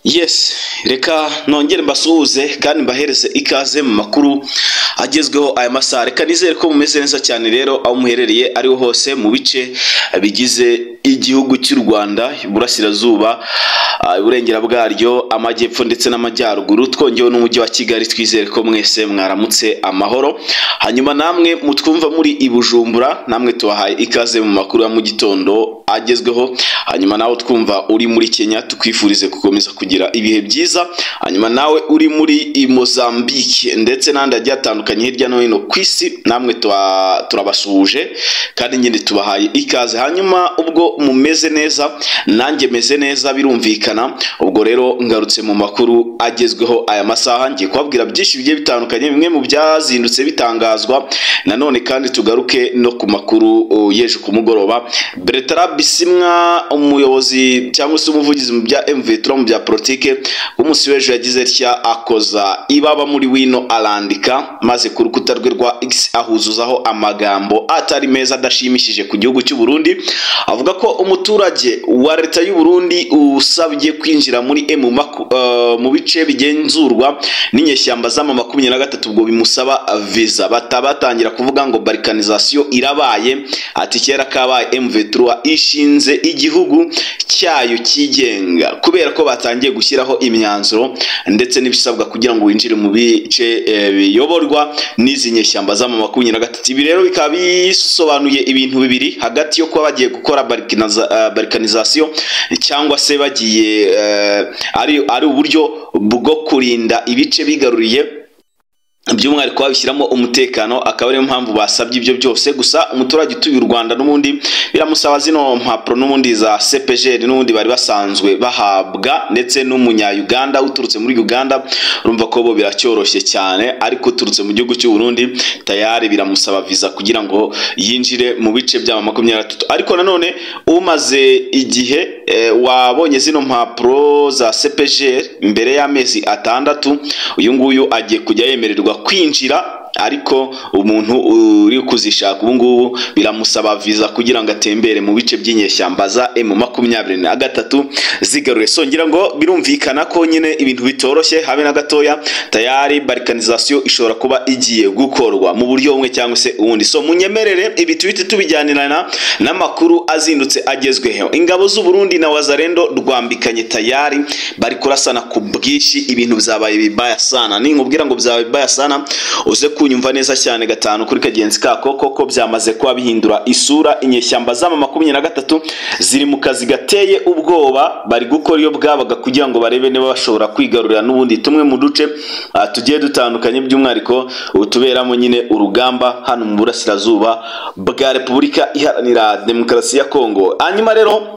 Yes, reka nongere mbasuhuze kandi mbahereze ikaze mu makuru agezweho aya masaha. Reka nizere ko mumeze neza cyane rero aho muherereye ariho hose mu bice bigize igihugu cy'u Rwanda, iburasirazuba, iburengera bwaryo, amajyepfo ndetse n'amajyaruguru, twongewe n'umujyi wa Kigali. Twizere ko mwese mwaramutse amahoro. Hanyuma namwe mutwumva muri i Bujumbura, namwe tubahaye ikaze mu makuru ya mu gitondo agezweho. Hanyuma nawe twumva uri muri Kenya, tukwifurize gukomeza kugira ibihe byiza. Hanyuma nawe uri muri Mozambique ndetse n'ahandi hagiye hatandukanye hirya no hino ku isi, namwe turabasuhuje kandi nyine tubahaye ikaze. Hanyuma ubwo mumeze neza, nanjye meze neza birumvikana. Ubwo rero ngarutse mu makuru agezweho aya masaha, ngiye kubabwira byinshi bigiye bitandukanye, bimwe mu byazindutse bitangazwa. Nanone kandi tugaruke no ku makuru y'ejo ku mugoroba. Bertrand Bisimwa, umuyobozi cyangwa se umuvugizi mu bya M23 mu bya politike, umunsi w'ejo yagize atya akoza ibaba muri wino arandika, maze ku rukuta rwe rwa X ahuzuzaho amagambo atari meza adashimishije ku gihugu cy'u Burundi, avuga ko umuturage wa leta y'u Burundi usabye kwinjira muri mu bice bigenzurwa n'inyeshyamba z'ama 23 ubwo bimusaba visa. Batabatangira kuvuga ngo balkanisation irabaye, ati kera kabaye M23 ishinze igihugu cyayo cyigenga, kubera ko batangiye gushyiraho imyanzuro ndetse n'ibisabwa kugira ngo winjire mu bice biyoborwa n'izi nyeshyamba z'ama 23. Ibi rero bikaba bisobanuye ibintu bibiri hagati yo kuba bagiye gukora balkanisation cyangwa se bagiye ari uburyo bwo kurinda ibice bigaruriye, by'umwihariko babishyiramo umutekano, akaba ariyo mpamvu basabye ibyo byose. Gusa umuturage utuye u Rwanda n'ubundi biramusaba zino mpapuro n'ubundi za CPGL n'ubundi bari basanzwe bahabwa, ndetse n'umunya-Uganda uturutse muri Uganda urumva ko bo biracyoroshye cyane, ariko uturutse mu gihugu cy'u Burundi tayari biramusaba visa kugira ngo yinjire mu bice bya 23. Ariko nanone umaze igihe wabonye zino mpapuro za CPGL mbere y'amezi 6, uyu nguyu agiye kujya yemererwa kwinjira, ariko umuntu uri kuzishaka ubu ngubu biramusaba visa kugira ngo atembere mu bice by'inyeshyamba za M23 zigaruye. So ngira ngo birumvikana ko nyine ibintu bitoroshye habe na gatoya, tayari balkanisation ishobora kuba igiye gukorwa mu buryo bumwe cyangwa se ubundi. So munyemerere ibi tuhite tubijyanirana n'amakuru azindutse agezweho. Ingabo z'u Burundi na Wazalendo rwambikanye tayari, bari kurasana ku bwinshi, ibintu byabaye bibaya sana. Ninkubwira ngo byabaye bibaya sana uze kunyumva neza cyane gatanu kuri kagenzi kako, koko byamaze kuba bihindura isura. Inyeshyamba z'ama 23 ziri mu kazi gateye ubwoba, bari gukora iyo bwabaga kugira ngo barebe niba bashobora kwigarurira n'ubundi tumwe mu duce tugiye dutandukanye, by'umwihariko utuberamo nyine urugamba hano mu burasirazuba bwa Repubulika Iharanira Demokarasi ya Kongo. Hanyuma rero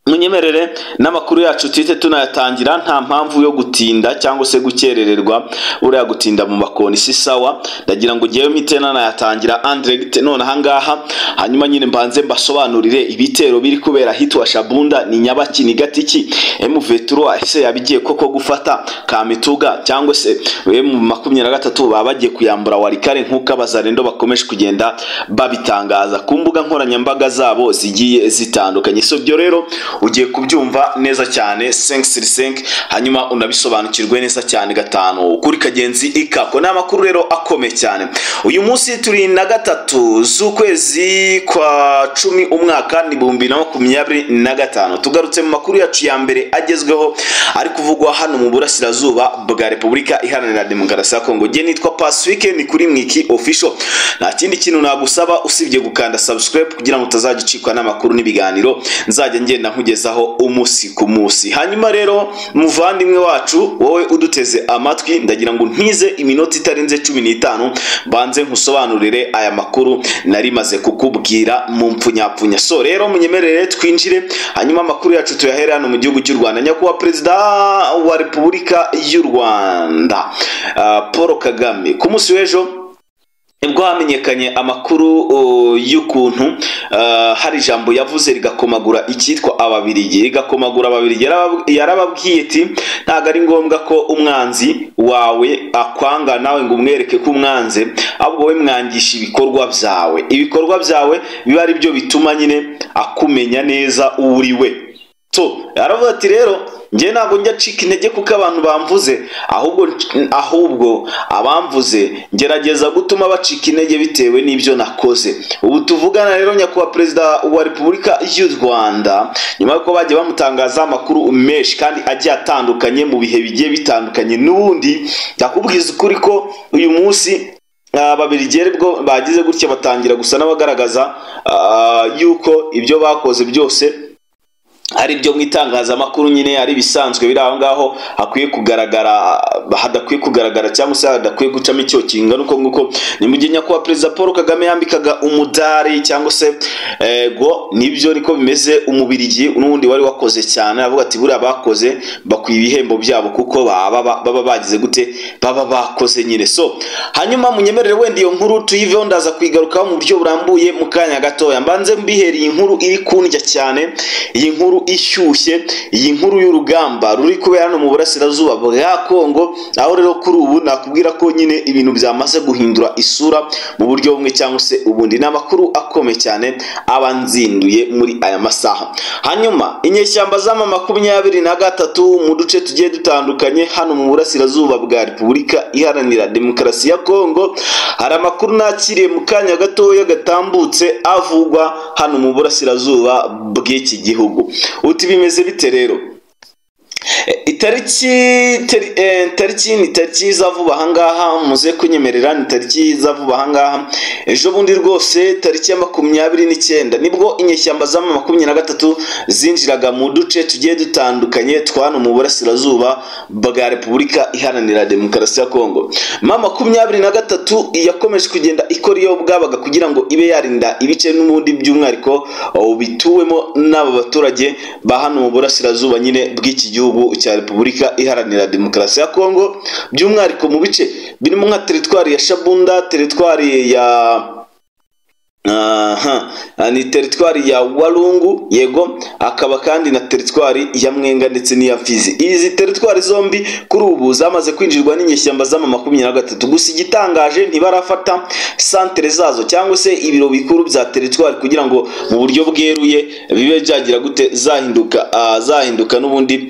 munyemerere n'amakuru yacu tuhite tunayatangira, nta mpamvu yo gutinda cyangwa se gukerererwa. Uriya gutinda mu makoni si sawa, ndagira ngo ngewe mpite nanayatangira Andregt none ahangaha. Hanyuma nyine mbanze mbasobanurire ibitero biri kubera hitwa Shabunda ni Nyabaki ni Gatiki. M23 ese yabigiye koko gufata Kamituga cyangwa se M23 baba bagiye kuyambura Walikale nkuko abazarendo bakomeje kugenda babitangaza ku mbuga nkoranyambaga zabo zigiye zitandukanye. So byo rero ugiye kubyumva neza cyane 5/5, hanyuma unabisobanukirwe neza cyane gatanu kuri kagenzi ikako. Ni amakuru rero akomeye cyane. Uyu munsi turi na 3 z'ukwezi kwa 10 umwaka ni 2025. Tugarutse mu makuru yacu ya mbere agezweho ari kuvugwa hano mu burasirazuba bwa Repubulika Iharanira Demokarasi ya Kongo. Je nitwa Pacifique, ni kuri Mwiki Official. Nta kindi kintu nagusaba usibye gukanda subscribe kugira ngo utazagicikwa n'amakuru n'ibiganiro nzajya ngenda nkugezaho umunsi ku munsi. Hanyuma rero muvandimwe wacu wowe uduteze amatwi, ndagira ngo ntize iminota itarenze 15 banze nkusobanurire aya makuru nari maze kukubwira mu mpfunyapfunya. So rero munyemerere twinjire, hanyuma amakuru yacu tuyahere hano mu gihugu cy'u Rwanda. Nyakubahwa Perezida wa Repubulika y'u Rwanda Paul Kagame ku munsi w'ejo nibwo hamenyekanye amakuru y'ukuntu hari ijambo yavuze rigakomagura icyitwa ababirigi, rigakomagura ababirigi. Yarababwiye ati ntago ari ngombwa ko umwanzi wawe akwanga nawe ngo umwereke ko umwanze, ahubwo we mwangisha ibikorwa byawe. Ibikorwa byawe biba ari byo bituma nyine akumenya neza uri we. So yaravuze ati rero Njye ntabwo njya ncika intege kuko abantu bamvuze, ahubwo abamvuze ngerageza gutuma bacika intege bitewe n'ibyo nakoze. Ubu tuvugana rero nyakubahwa Perezida wa Repubulika y'u Rwanda, nyuma y'uko bagiye bamutangaza amakuru menshi kandi agiye atandukanye mu bihe bigiye bitandukanye, n'ubundi ndakubwiza ukuri ko uyu munsi Ababiligi bwo bagize gutya batangira gusa n'abagaragaza yuko ibyo bakoze byose ari byo mu itangazamakuru nyine ari ibisanzwe biri aho ngaho, hakwiye kugaragara hadakwiye kugaragara cyangwa se hadakwiye gucamo icyo kingana uko nguko. Ni mu gihe nyakubahwa Perezida Paul Kagame yambikaga umudari cyangwa se go nibyo niko bimeze, Umubirigi n'ubundi wari wakoze cyane avuga ati buriya bakoze bakwiye ibihembo byabo kuko baba bagize gute, baba bakoze nyine. So hanyuma munyemerere wenda iyo nkuru tuyiveho, ndaza kuyigarukaho mu buryo burambuye mu kanya gatoya. Mbanze mbihereye inkuru iri kundya cyane, iyi nkuru ishyushye, iyi nkuru y'urugamba ruri kubera hano mu burasirazuba bwa Kongo, aho rero kuri ubu nakubwira ko nyine ibintu byamaze guhindura isura mu buryo bumwe cyangwa se ubundi. Ni amakuru akomeye cyane aba nzinduye muri aya masaha. Hanyuma inyeshyamba z'ama 23 mu duce tugiye dutandukanye hano mu burasirazuba bwa Repubulika Iharanira Demokarasi ya Kongo, hari amakuru nakiriye mu kanya gatoya gatambutse avugwa hano mu burasirazuba bw'iki gihugu. Uti bimeze bite rero? Itariki ni tariki za vuba ahangaha, muze kunyemerera ni tariki za vuba ahangaha, ejo bundi rwose tariki ya 29 nibwo inyeshyamba z'ama 23 zinjiraga mu duce tugiye dutandukanye twano mu burasirazuba bwa Repubulika Iharanira Demokarasi ya Kongo. Ma 23 yakomeje kugenda ikora iyo bwabaga kugira ngo ibe yarinda ibice n'ubundi by'umwihariko bituwemo n'aba baturage ba hano mu burasirazuba nyine bw'iki gihugu cya Repubulika Iharanira Demokarasi ya Kongo, by'umwihariko mu bice birimo nka teritwari ya Shabunda, teritwari ya ni teritwari ya Walungu, yego, akaba kandi na teritwari ya Mwenga ndetse n'iya Fizi. Izi teritwari zombi kuri ubu zamaze kwinjirwa n'inyeshyamba z'ama 23. Gusa igitangaje ntibarafata santere zazo cyangwa se ibiro bikuru bya teritwari kugira ngo mu buryo bweruye bibe byagira gute zahinduka n'ubundi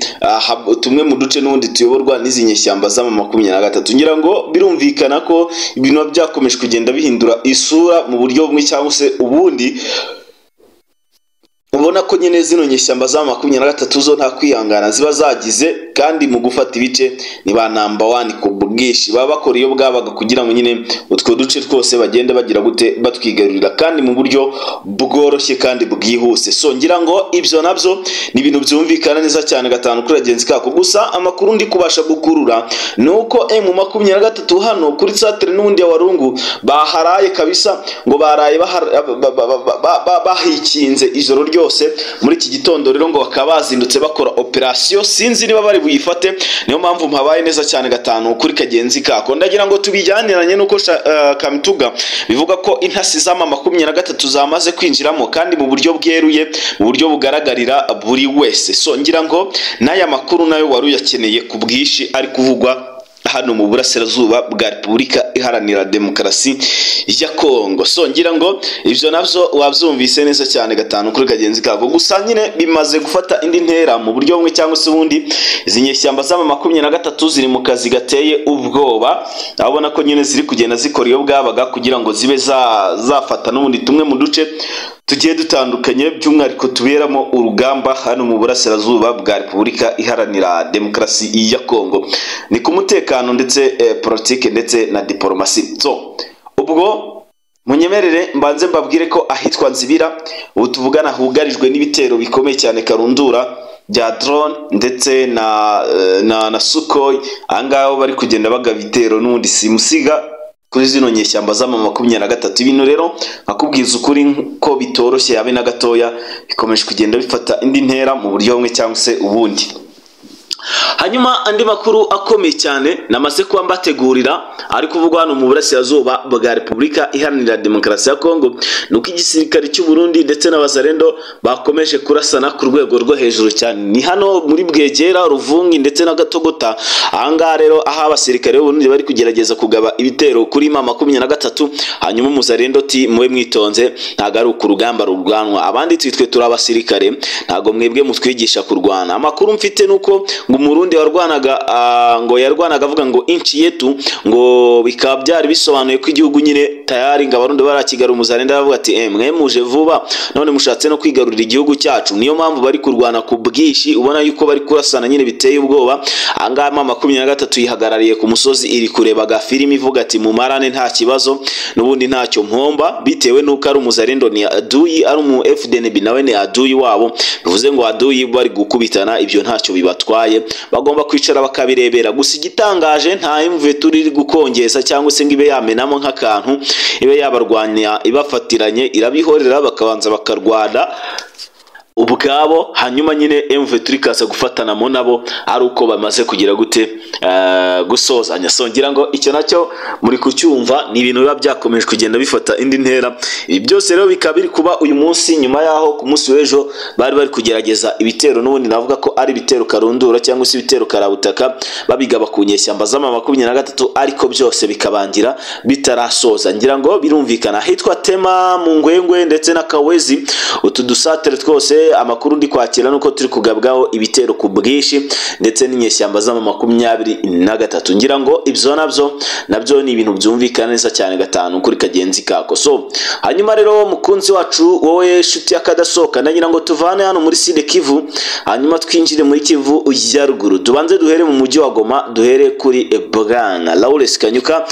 tumwe mu duce n'ubundi tuyoborwa n'izi nyeshyamba z'ama 23. Ngira ngo birumvikana ko ibintu byakomeje kugenda bihindura isura mu buryo bumwe cyangwa se ubundi. Ubona ko nyine zino nyeshyamba za 23 zo nta kwihangana ziba zagize, kandi mu gufata ibice ni ba number 1 ku bwinshi, baba bakora iyo bwabaga kugira ngo nyine utwo duce twose bagende bagira gute batwigarurira kandi mu buryo bworoshye kandi bwihuse. So ngira ngo ibyo nabyo ni ibintu byumvikana neza cyane gatanu kuri agenzi kako. Gusa amakuru ndi kubasha gukurura nuko M23 hano kuri Satere n'ubundi ya Warungu baharaye kabisa, ngo baraye bahikinze ijoro ryose. Muri iki gitondo rero ngo bakaba bazindutse bakora operation, sinzi niba bari buyifate, niyo mpamvu mpabaye neza cyane gatanu kuri kagenzi kako. Ndagira ngo tubijyaniranye nuko Kamituga bivuga ko intasi z'ama 23 zamaze kwinjiramo kandi mu buryo bweruye, mu buryo bugaragarira buri wese. So ngira ngo n'aya makuru nayo wari uyakeneye ku bwinshi ari kuvugwa hano mu burasirazuba bwa Repubulika Iharanira Demokarasi ya Kongo. So ngira ngo ibyo navyo wabyumvise neza cyane gatanu kuri kagenzi kako. Gusa nyine bimaze gufata indi ntera mu buryo bumwe cyangwa se ubundi. Izi nyeshyamba z'ama 23 ziri mu kazi gateye ubwoba, abona ko nyine ziri kugenda zikora iyo bwabaga kugira ngo zibe zafata n'ubundi tumwe mu duce tugiye dutandukanye by'umwihariko tuberamo urugamba hano mu burasirazuba bwa Repubulika Iharanira Demokarasi ya Kongo. Ni ku mutekano ndetse politike ndetse na diplomasi. So ubwo munyemerere mbanze mbabwire ko ahitwa Nzibira ubu tuvugana hugarijwe n'ibitero bikomeye cyane karundura bya drone ndetse na Sukhoi. Ahangaho bari kugenda bagaba ibitero n'ubundi simusiga kuri zino nyeshyamba z'ama 23. Ibintu rero nkakubwiza ukuri ko bitoroshye habe na gatoya, bikomeje kugenda bifata indi ntera mu buryo bumwe cyangwa se ubundi. Hanyuma andi makuru akomeye cyane namaze kuba mbategurira ari kuvugwa hano mu burasirazuba bwa Repubulika Iharanira Demokarasi ya Kongo, nuko igisirikare cy'u Burundi ndetse n'abazarendo bakomeje kurasana ku rwego rwo hejuru cyane. Ni hano muri Bwegera, Ruvungi ndetse na Gatogota. Ahangaha rero aho abasirikare b'u Burundi bari kugerageza kugaba ibitero kuri M23, hanyuma umuzarendo ti muwe mwitonze, ntago ari ku rugamba rurwanwa, abandi twitwe turi abasirikare, ntago mwebwe mutwigisha kurwana. Amakuru mfite nuko ngo umurundi warwanaga ngo yarwanaga avuga ngo inchi yetu, ngo bikaba byari bisobanuye ko igihugu nyine tayari ngo abarundi barakigarura. Umuzarendo aravuga ati mwe muje vuba none mushatse no kwigarurira igihugu cyacu. Niyo mpamvu bari kurwana ku bwishi, ubona yuko bari kurasana nyine biteye ubwoba. Ahangaha M23 yihagarariye ku musozi iri kureba gafilimi ivuga ati mumarane nta kibazo n'ubundi ntacyo mpomba, bitewe nuko ari umuzarendo ni aduyi, ari umu FDNB nawe ni aduyi wabo, bivuze ngo aduyi bari gukubitana, ibyo ntacyo bibatwaye, bagomba kwicara bakabirebera. Gusa igitangaje nta M23 iri gukongeza cyangwa se ngo ibe yamenamo nk'akantu, ibe yabarwanya ibafatiranye, irabihorera bakabanza bakarwana ubwabo, hanyuma nyine M23 ikaza gufatanamo nabo ari uko bamaze kugira gute gusozanya. So ngira ngo icyo nacyo muri kucyumva, ni ibintu biba byakomeje kugenda bifata indi ntera. Ibi byose rero bikaba biri kuba uyu munsi, nyuma yaho ku munsi w'ejo bari kugerageza ibitero, n'ubundi navuga ko ari ibitero karundura cyangwa se ibitero karabutaka, babigaba ku nyeshyamba z'ama 23, ariko byose bikabangira bitarasoza. Ngira ngo birumvikana hitwa Tema mu Ngwengwe ndetse na Kawezi, utu dusatere twose amakuru ndi kwakira nuko turi kugabwaho ibitero ku bwishi ndetse n'inyeshyamba z'ama 23. Ngira ngo ibyo nabyo ni ibintu byumvikana neza cyane gatanu kuri kagenzi kako. So hanyuma rero mukunzi wacu wowe shuti yakadasoka, ndagira ngo tuvane hano muri Sud Kivu hanyuma twinjire muri Kivu ya ruguru. Tubanze duhere mu mujyi wa Goma, duhere kuri Bwana Lawrence Kanyuka.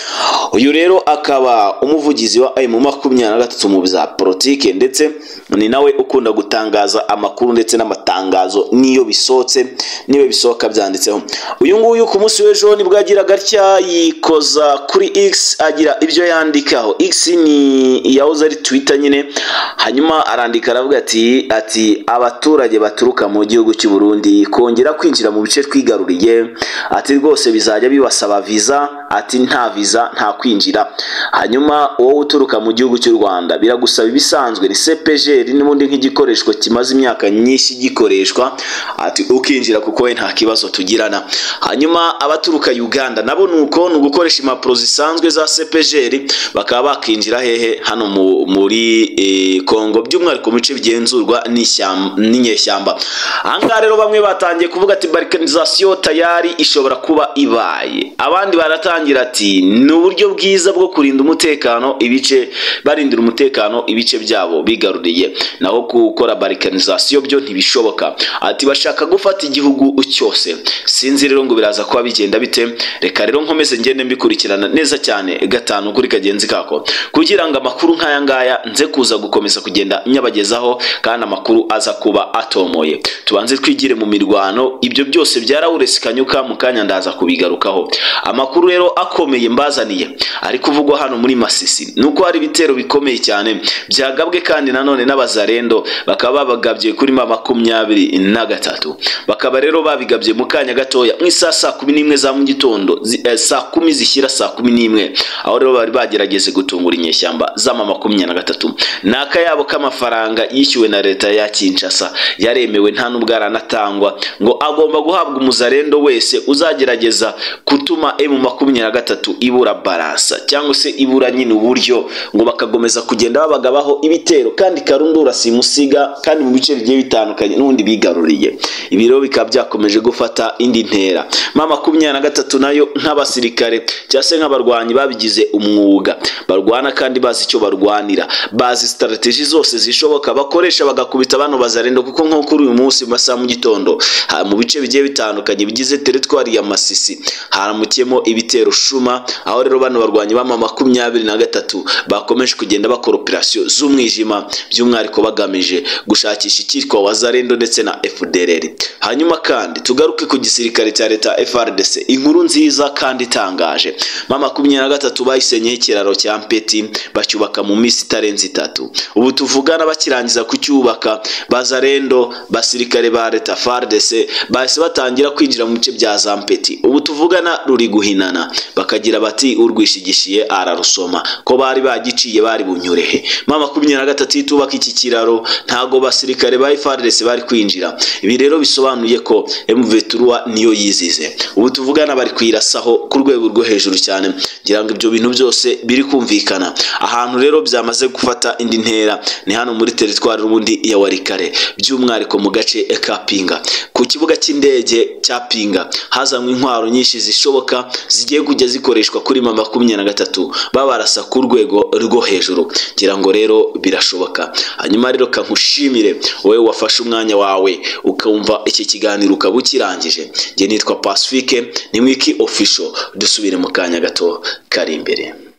Uyu rero akaba umuvugizi wa M23 mu bya politike, ndetse ni nawe ukunda gutangaza amakuru ndetse n'amatangazo niyo bisotse niyo bisohoka byanditseho. Uyu nguyu ku munsi w'ejo nibwo agira gatya yikoza kuri X agira ibyo yandikaho. X ni yahoze ari Twitter nyine. Hanyuma arandika aravuga ati abaturage baturuka mu gihugu cy'u Burundi kongera kwinjira mu bice twigaruriye, ati rwose bizajya bibasaba visa, ati nta visa nta kwinjira. Hanyuma wowe uturuka mu gihugu cy'u Rwanda biragusaba ibisanzwe ni CPGL n'ubundi nk'igikoreshwa kimaze imyaka nyinshi gikoreshwa, ati ukinjira kuko we nta kibazo tugirana. Hanyuma abaturuka Uganda nabo nuko nugukoresha impapuro zisanzwe za CPGL bakaba bakinjira hehe hano muri Kongo, by'umwihariko mu bice bigenzurwa n'inyeshyamba. Ahangaha rero bamwe batangiye kuvuga ati balkanization tayari ishobora kuba ibaye, abandi baratangira ati ni uburyo bwiza bwo kurinda umutekano ibice, barindira umutekano ibice byabo bigaruriye, naho gukora balkanization byo ntibishoboka, ati bashaka gufata igihugu cyose. Sinzi rero ngo biraza kuba bigenda bite. Reka rero nkomeze ngende mbikurikirana neza cyane gatanu kuri kagenzi kako, kugira ngo amakuru nk'aya ngaya nze kuza gukomeza kugenda nyabagezaho, kandi amakuru aza kuba atomoye. Tubanze twigire mu mirwano, ibyo byose bya Lawrence Kanyuka mu kanya ndaza kubigarukaho. Amakuru rero akomeye mbazaniye ari kuvugwa hano muri Masisi nuko hari ibitero bikomeye cyane byagabwe kandi nanone n'abazarendo, bakaba babagabye kuri M23, bakaba rero babigabye mu kanya gatoya mu isaha saa 11 za mu gitondo, saa 10 zishyira saa 11, aho rero bari bagerageze gutungura inyeshyamba za M23. Naka yabo k'amafaranga yishyuwe na leta ya Kinshasa yaremewe nta nubwo aranatangwa, ngo agomba guhabwa umuzarendo wese uzagerageza kutuma M23 ibura balansa cyangwa se ibura nyine uburyo, ngo bakagomeza kugenda babagabaho ibitero kandi karundura simusiga, kandi mu bice bigiye bitandukanye n'ubundi bigaruriye. Ibiro bikaba byakomeje gufata indi ntera. M23 nayo nk'abasirikare cyangwa se nk'abarwanyi babigize umwuga, barwana kandi bazi icyo barwanira, bazi strategy zose zishoboka bakoresha bagakubita bano bazarendo, kuko nko kuri uyu munsi mu masaha mu gitondo mu bice bigiye bitandukanye bigize teritwari ya Masisi haramukiyemo ibitero shuma, aho rero bano barwanyi ba M23 bakomeje kugenda bakora operation z'umwijima, by'umwihariko By'umwihariko bagamije gushakisha icyitwa Wazalendo ndetse na FDLR. Hanyuma kandi tugaruke ku gisirikare cya leta FARDC, inkuru nziza kandi itangaje. M23 bayisenyeho ikiraro cya Mpeti, bacyubaka mu minsi itarenze 3. Ubu tuvugana bakirangiza kucyubaka, Bazalendo, basirikare ba leta FARDC bahise batangira kwinjira mu bice bya za Mpeti. Ubu tuvugana ruri guhinana, bakagira bati urwishigishiye ararusoma, ko bari bagiciye bari bunyurehe. M23 itubaka iki kiraro ntago basirikare ba FARDC bari kwinjira. Ibi rero bisobanuye ko M23 niyo yizize. Ubu tuvugana bari kwirasaho ku rwego rwo hejuru cyane, ngira ngo ibyo bintu byose biri kumvikana. Ahantu rero byamaze gufata indi ntera ni hano muri teritwari rubundi ya Walikale, by'umwihariko mu gace ka Pinga. Ku kibuga cy'indege cya Pinga hazanywe intwaro nyinshi zishoboka zigiye kujya zikoreshwa kuri M23, babarasa ku rwego rwo hejuru. Ngira ngo rero birashoboka. Hanyuma rero kankushimire wowe wafashe umwanya wawe ukumva iki kiganiro ukaba ukirangije. Njye nitwa Pacifique, ni Mwiki Official. Dusubire mu kanya gato kari imbere.